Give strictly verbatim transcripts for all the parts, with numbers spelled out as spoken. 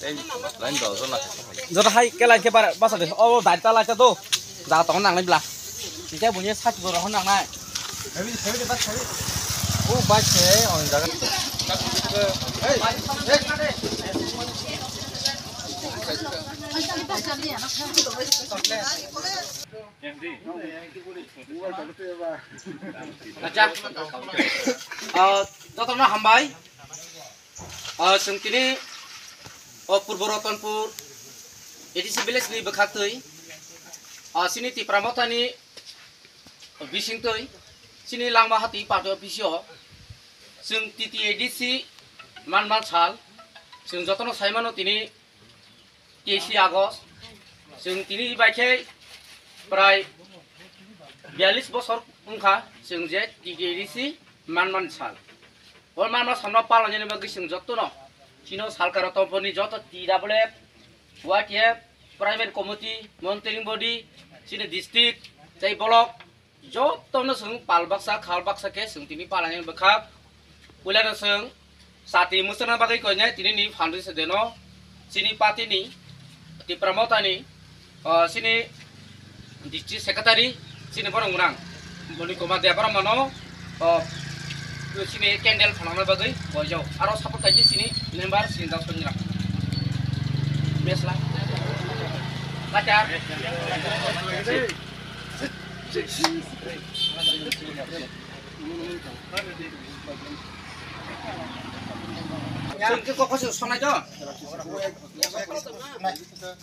Joto hai ke line ke bar basa de. O dai ta lai ta do. Ja tong nang nai bla. Sike bunye sat jora hon nang nai. O bai se on jaga. Acha. Ah, joto no hambai. Ah, chwng tini o Purbo Ratanpur A D C village ni bwkhaktwi, ah, chini Tipra Mothani bisingtwi chini Langma Hati party office o chwng T T A D C man man sal, chwng jotono sai mano tini teis August, chwng tini bai khe prai biyalish bosor wngkha chwng je T T A D C man man sal. O man man salno palnani bagwi chwng jotono chino salkaro tongphoni joto T W F, Y T F, private committee, monitoring body, chini district tei block jotono chwng pal baksa, khal baksa khe chwng tini palani bwkhak. Puilano chwng chati mwchangna bagwi koinai tini ni foundation day no chini party ni Tipra Mothani, ah, chini district secretary chini borok gwnang Moni Kumar Debbarma no, ah, chini candle phalangna bagwi koijak. Aro support kaisa chini member Sinda Sonjra. Mesla. Kachar. Chwng khe kok khosok sonai do.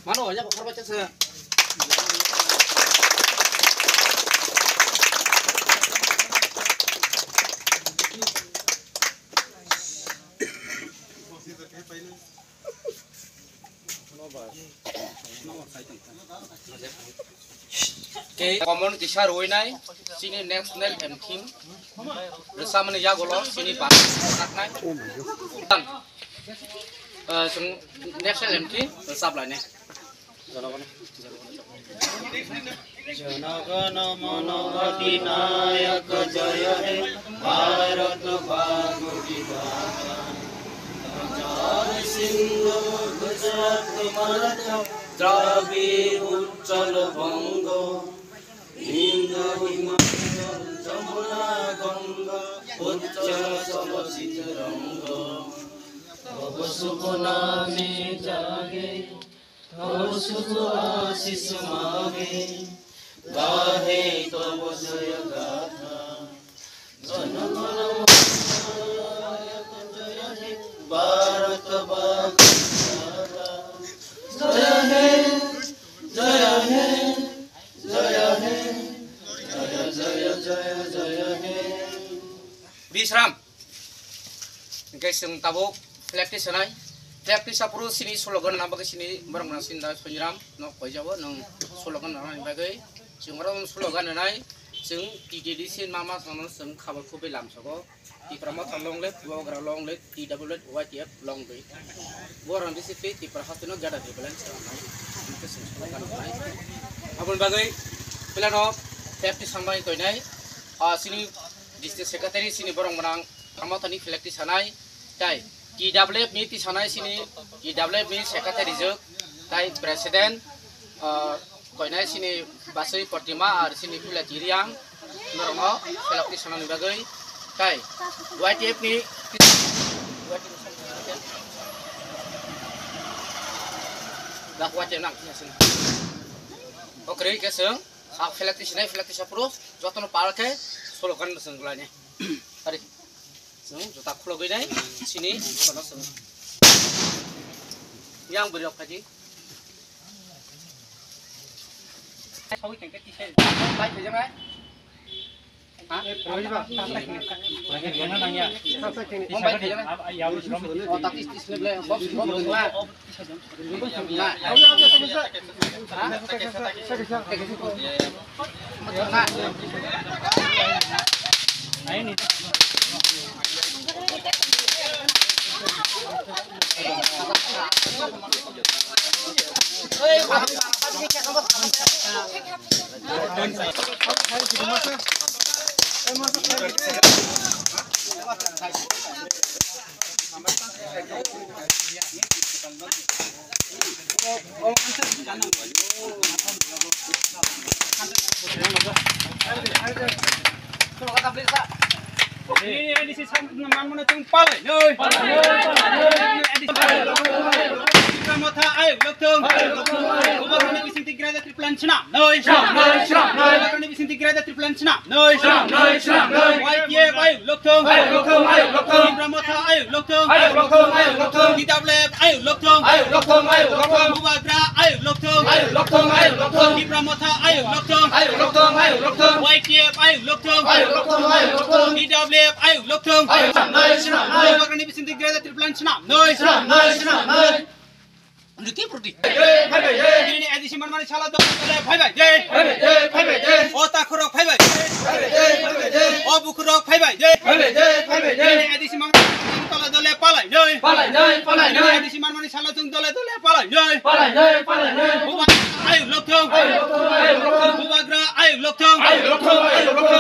Mano, ya, bokhor bacha se. Tei common kisa rwinai chini national anthem rwchapmani yagulo chini bak naknai. Eh, chwng national anthem rwchap lainai. जनगण मन अधिनायक जय हे भारत भाग्य विधाता। पंजाब सिंधु गुजरात मराठा द्राविड़ उच्चल बंग, हिंद हिमाचल जमुना गंगा उच्चल सब चित रंग। तव शुभ नामे जागे तव शुभ आशीष मागे, गाहे तव जय गाथा। जनगण मन अधिनायक जय हे भारत भाग्य विधाता। जय हे, जय हे, जय हे, जय जय जय जय हे। Bisram. Hingke chwng tabuk flag tisanai. Flag tisa phuru chini slogan rwna bagwi chini borok rwna chini da Sonjiram no koijabo nwng slogan rwna bagwi. Chwng oro slogan rwnai chwng T T D C mama sono chwng khabar khubui lamsogo. Tipra Motha long live, Bubagra long live, T W F Y T F long live. Borok rwna bisi twi Tipra hasteno gada development rwnai. Hingke chwng slogan rwnai. Aboni bagwi pelano flag tisambai toinai. Ah, chini District Secretary chini borok mwnang Promoter ni flag tisanai, tai T W F ni tisanai chini T W F ni Secretary rijak, tai President, ah, koinai chini Basui Portima ar chini Pula Tiriang, norokno flag tisanani bagwi, tai Y T F ni, dak Y T F nang tisanai. Okre, keseng. Sak flag tisinai, flag tisa phuru jotono pal khe slogan no chwng glai ni. Ari. Chwng juta khulogwi nai, sini, kono chwng. Yang bwrwi rok phaidi. Sawi kengke tise, bai phaijaknai. Ha? Mumbai phaijaknai. O, tak tis, tis le ble, bom, bom, bom. Ini, ini si sam-, manmano chwng palai, noi. Ini si Tipra Motha ayuk lokthung. Bubagrani bising Tigraja Triplan swnam, noi. Bubagrani bising Tigraja Triplan swnam, noi. Y T F ayuk lokthung. Tipra Motha ayuk lokthung. T W F ayuk lokthung. Bubagra ayuk lokthung. Tipra Motha ayuk lokthung. Y T F ayuk lokthung. T W F ayuk lokthung. Bubagrani bising Tigraja Triplan swnam, noi. Nduti pruti. Nini A D C manmani salo dole dole phaibai de. O takhurok phaibai de. O bukhurok phaibai de. Nini A D C manmani salo dole dole palai noi. Nini A D C manmani salo chwng dole dole palai noi. Bubagra ayuk lokthung. Bubagra ayuk lokthung.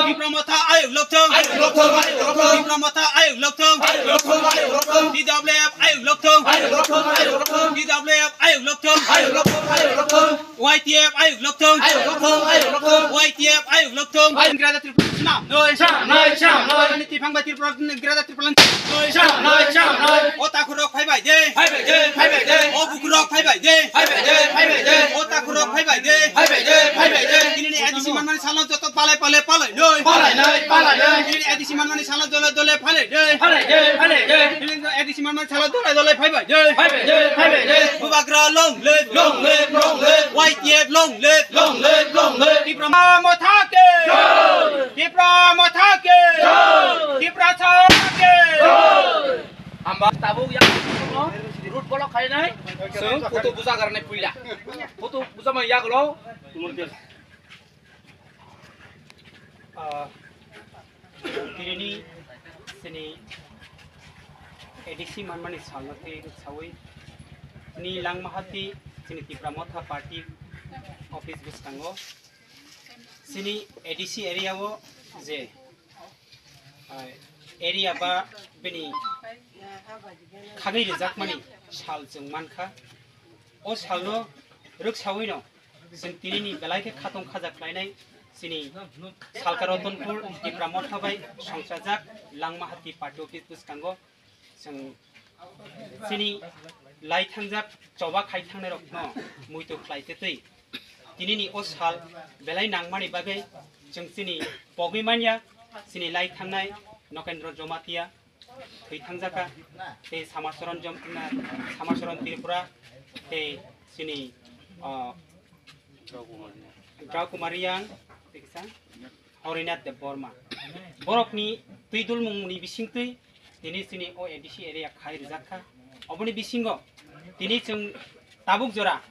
Tipra Motha ayuk lokthung. Tipra Motha ayuk lokthung. T W F ayuk lokthung. T W F ayuk lokthung. Y T F ayuk lokthung. Y T F ayuk lokthung. Tigraja Triplan swnam, noi. Tiphang bai Tripura, Tigraja Triplan swnam, noi. O takhurok phaibai de. O bukhurok phaibai de. O takhurok phaibai de. Nini A D C manmani salo joto palai palai palai noi. Nini A D C manmani salo dole dole palai noi. Nini A D C manmani salo dole dole phaibai noi. Bubagra long live, long live, long live. Y T F long live, long live, long live. Tipra Motha ke. Tipra Motha ke. Tiprasa ke. Hamba tabuk yang root block khai nai. Sung kutu busa garnai puila. Kutu busa ma yagulo. Ah, tinini sini A D C manmani salno tei sawi ni Langmahati sini Tipra Motha Party office bwskango sini A D C area o je, ah, area ba bini khagwi rijakmani sal chwng mankha. O salno rwksawino chwng tinini belai khe khatong khajak khlainai chini Salka Ratanpur Tipra Motha bai songchajak Langmahati Party Office bwskango chwng chini lai thangjak choba khai thangnairokno muitu khlai twi twi tinini o sal belai nangmani bagwi chwng chini pogwi manya chini lai thangnai Nokendra Jomatia thwi thangjakha, tei Samacharan Jom-, na, Samacharan Tripura, tei chini, ah, Drau Kumar Riang, tei kisa Horinath Debbarma. Borokni twi dulmungni bisingtwi tini chini o A D C area khai rijakkha. Oboni bisingo tini chwng tabuk jora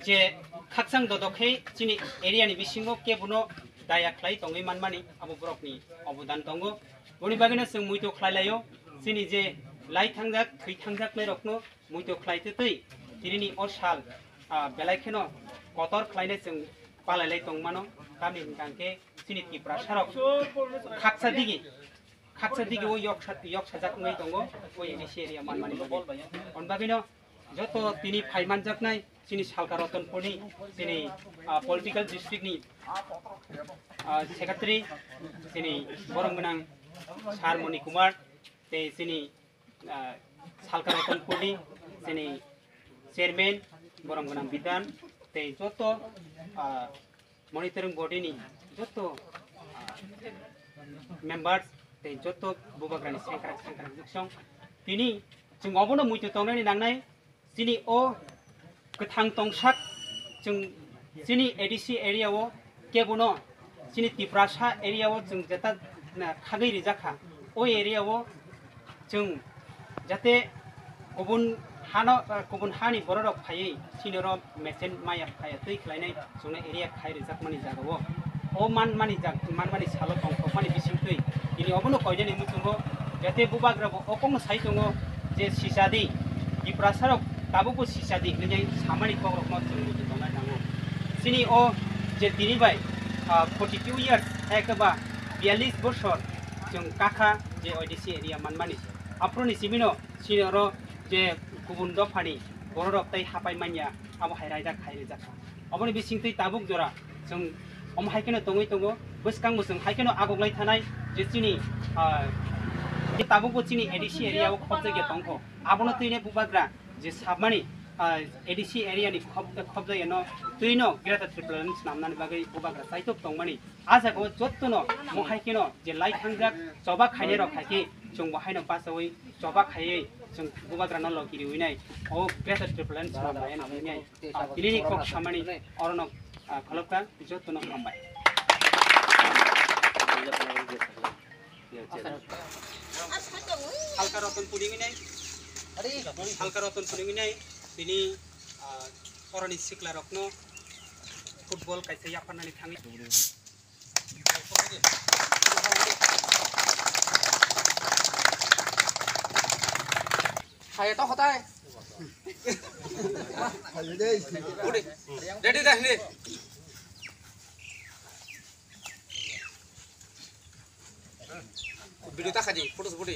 je khakchang dodok khe chini area ni bisingo kebono daya khlai tongwi manmani abo borokni obodan tongo. Boni bagwino chwng muitu khlai laio, chini je lai thangjak, thwi thangjaknairokno muitu khlai twi twi tinini o sal, ah, belai kheno kotor khlainai chwng palai lai tongmano, tamni hwnkha khe chini Tiprasarok khaksa digi, khaksa digi o yoksa, yoksajak wngwi tongo o A D C area manmani bagwi. On bagwino joto tini phai manjaknai chini Salka Ratanpurni chini, ah, political district ni, ah, secretary chini borom gwnang Sir Moni Kumar tei chini, ah, Salka Ratanpurni chini chairman borom gwnang Bidan tei joto, ah, monitoring body ni joto, ah, members tei joto bubagrani sengkrak sengkrak buksong tini chwng obono muitu tongnani nangnai. Chini o kwthang tongsak chwng chini A D C area o kebono chini Tiprasa area o chwng jeta, na, khagwi rijakha, o area o chwng jate kubun hano, kubun hani bororok phaiwi chini oro mechanic maya phaya twi khlainai chwngno area khai rijakmani jagao. O manmani jag-, manmani salo tongthokmani bisingtwi tini obono koinani muchungo jate bubagrabo o kokno sai tongo je sisadi, Tiprasarok tabukbo sisadi hinwi samani kokrokno chwng muitu tongnai nango. Chini o je tini bai, ah, forty two years, ekba biyalish bosor chwng kakha je A D C area manmani. Aphuruni simino chini oro je kubun dophani bororok tei hapai manya, abo hai raida khai rijak kha. Oboni bisingtwi tabuk jora chwng omo hai kheno tongwi tongo, bwskango chwng hai kheno agoklai thanai je chini, ah, je tabukbo chini A D C area o khopjagya tongkho. Abono twine bubagra je sabmani, ah, A D C area ni khop-, khopjagya no twino Greater Tipraland swnamnani bagwi bubagra chaitok tongmani. A jaga o jottono mohai kheno je lai thangjak choba khainai rok hai khe chwng bo haino bachaui choba khaiwi chwng bubagra no logi riwi nai. O Greater Tipraland swnam bai ani hinwi nai. Ah, tini ni kok samani orono, ah, kholopkha, jottono hambai. Halka Roton pudingwi nai. Halka Roton pudingwi nai. Tini, ah, oroni sikla rokno football kaisa yapharnani thangwi. Hai to khotai. Ready da hini. Video ta khaji, photo photo.